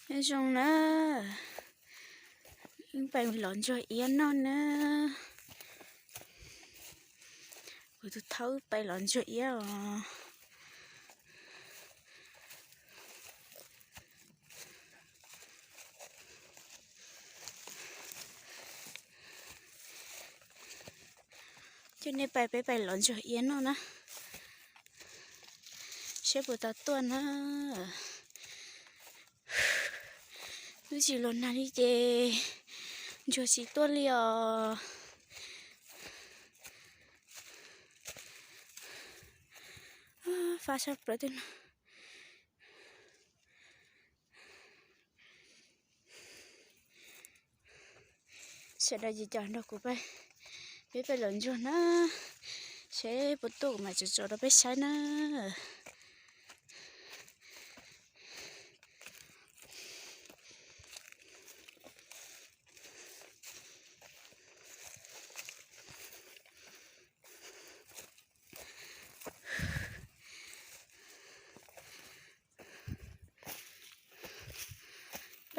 Nyob zoo na, wb pais lov ntsuag iab noj na. Kuv tus thaub wb pais lov ntsuag iab os. Coj nej pais, peb pais lov ntsuag iab noj na, saib puas tau tuaj na. Wb tsis los nag li ces ntsuag tsis tuaj li os. Fab sab plaws tej no. Sawv daws ces caum nrog kuv pais, peb pais lov ntsuag na, seb puas tuaj kuv mam tsom tsom rau peb saib na.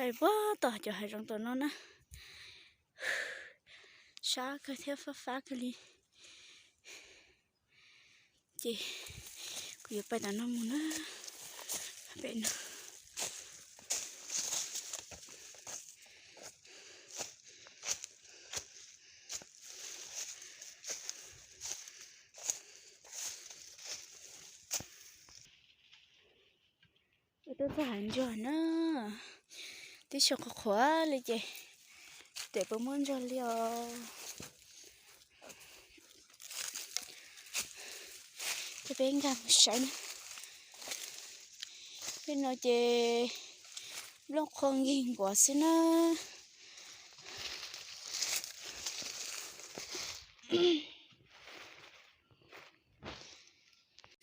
Pais puag tom cov hav zoov tom no na, sab kawg thiab fab fab kawg li. Ces kuv yuav pais tom no mus na, pem no. Tuaj txog hav ntsuag na, twb xyoo qhuav qhuav li ces tsis pom puas muaj ntsuag li os. Ces peb nkag mus saib na. Tej no ces nplooj qhuav nkig nkuav xwb na.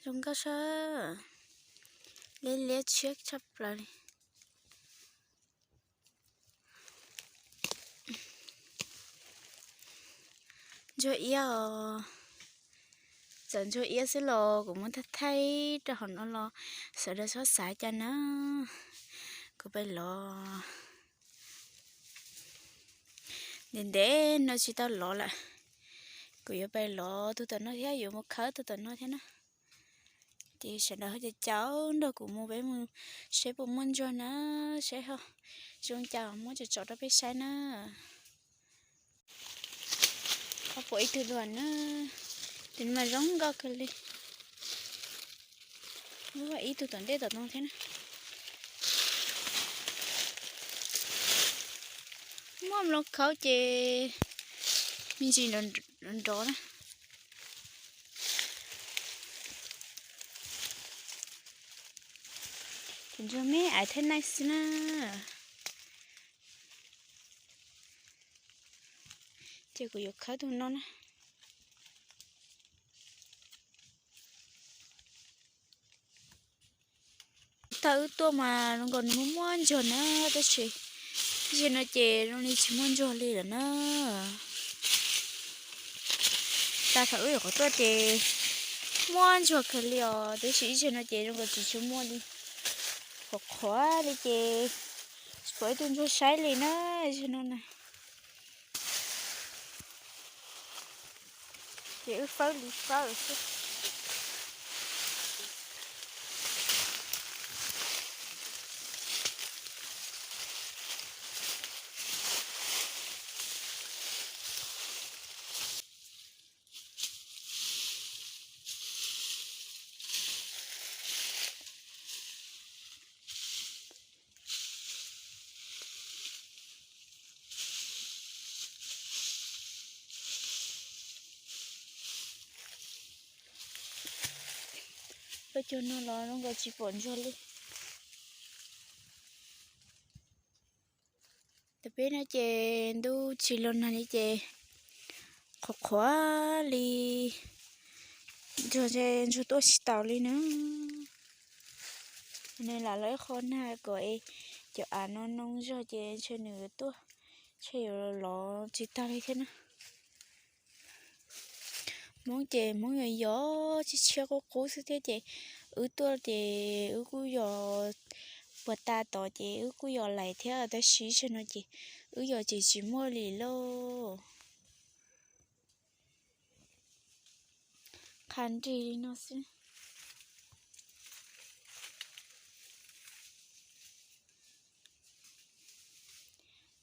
Zoo nkauj sab, liab liab tshiab tshaj plaws li. Ntsuag iab os, txawm ntsuag iab xwb los kuv muab thaij thaij rau hauv no los sawv daws txhob xav cas na. Kuv pais lov ntev ntev no tsis tau lov lawm. Kuv yuav pais lov tus tom no thiab yuav mus khawb tus tom no thiab na. Ces sawv daws ho caum caum nrog kuv mus, peb mus saib puas muaj ntsuag na, saib ho zoo cas muab tsom tsom rau peb saib na. Ho pom ib tug dua na, tus no mas zoo nkauj kawg li. Muaj ib tug tom ntej tom no thiab na. Muaj mlom khaub ces me ntsis nrov nrov na. Tus ntsuag me aiv thaij naij xwb na. Ces kuv yuav khawb tus no na. Thaum wb tuaj mas zoo nkaus nws muaj muaj ntsuag na, tab sis ib zaug no ces zoo li tsis muaj ntsuag li lawm na. Tag thaum wb nyuam qhuav tuaj ces muaj ntsuag kawg li os, tab sis ib zaug no ces zoo nkaus tsis tshua muaj li. Qhuav qhuav li ces tsis pom ib tug ntsuag saib li na, ib zaug no na. Ces wb fawb li fawb xwb. Peb cog no los zoo nkaus tsis pom ntsuag li. Tam peb no ces ntuj tsis los nag li ces qhuav qhuav li, ntsuag, ntsuag tuaj tsis taus li na. Nws lam los ib qho nag kom cov av no noo zog ces ntshe nws tuaj, ntshe yuav lov tsis tag li thiab na. Hmoob ces Hmoob yog yog tshiab tshiab qub qub xwb thiab ces wb tuaj ces wb kuj yog puag ta tod ces wb kuj yos lais thiab, tab sis tsam no ces wb yos ces tsis muaj li lauj. Qha nrig li no xwb.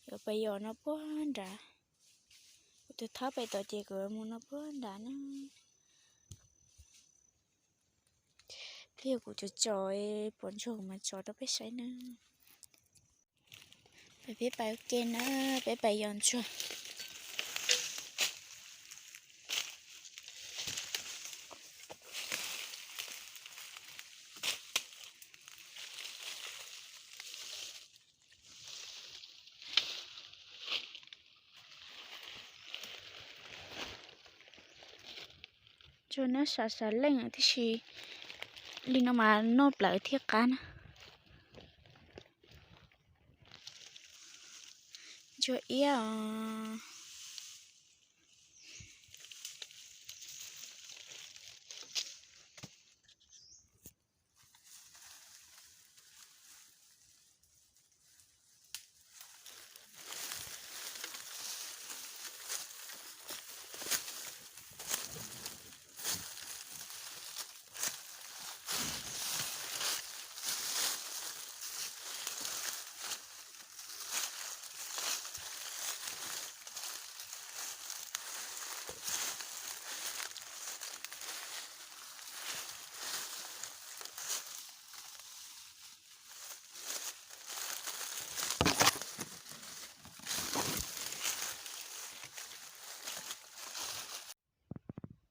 Yuav pais yos no puag nrad. Kuv tus thab pais tod ces kuv mus no puag nrad na. Pliag kuv tso tso, pom ntsuag kuv mas tso rau peb saib na. Peb pais ua ke na, peb pais yos ntsuag. Ntsuag nab sam sam leej tib si, li no mas noj plawv thiaj qab na. Ntsuag iab os.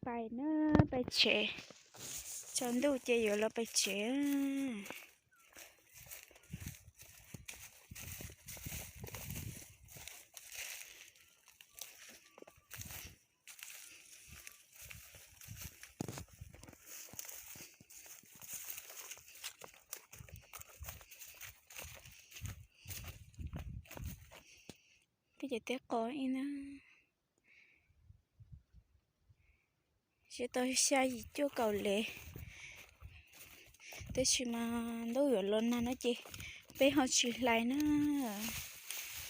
Pais na, pais tsev. Tsaus ntuj ces yuav los pais tsev. Tej ces teb qos ib na. Siab tau xya yim cuaj kaum lev. Tab sis mas ntuj yuav los nag no ces peb ho tsis hlais na.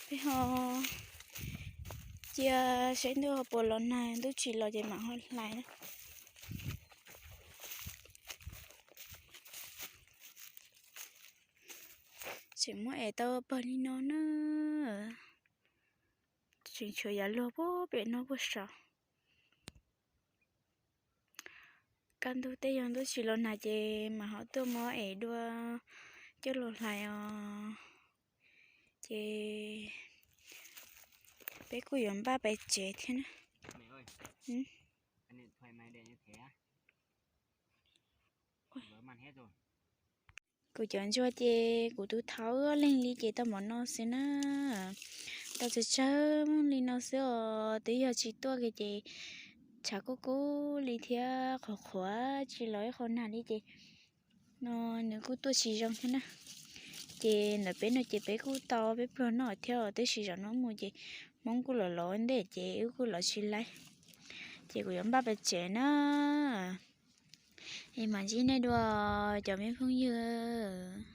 Peb ho cia saib ntuj ho puas los nag, ntuj tsis los ces mam ho hlais na. Tseem muab ev tau pawg li no na. Tseem tshuav yav luag puag pem no puag saud. Kaj ntug tej yog ntuj tsis los nag ces mam ho tuaj muab ev dua coj los hlais os. Ces peb kuj yuav npaj pais tsev thiab na. Kuv cov ntsuag ces kuv tus thauv leeg li ces tau npaum no xwb na. Tau tsawg tsawg li no xwb os, twb yog tsis tuaj kiag ces tshav kub kub li thiab qhuav qhuav tsis los ib qho nag li ces no nws kuj tuaj tsis zoo thiab na. Ces ntawm peb no ces peb kuj tau peb pluag noj thiab os, tab sis zaum no mus ces Hmoob kuj los lov ntej ces wb kuj los tsis laib. Ces kuv yuav npaj pais tsev na. Es mam ntsib nej dua cov me phooj ywg.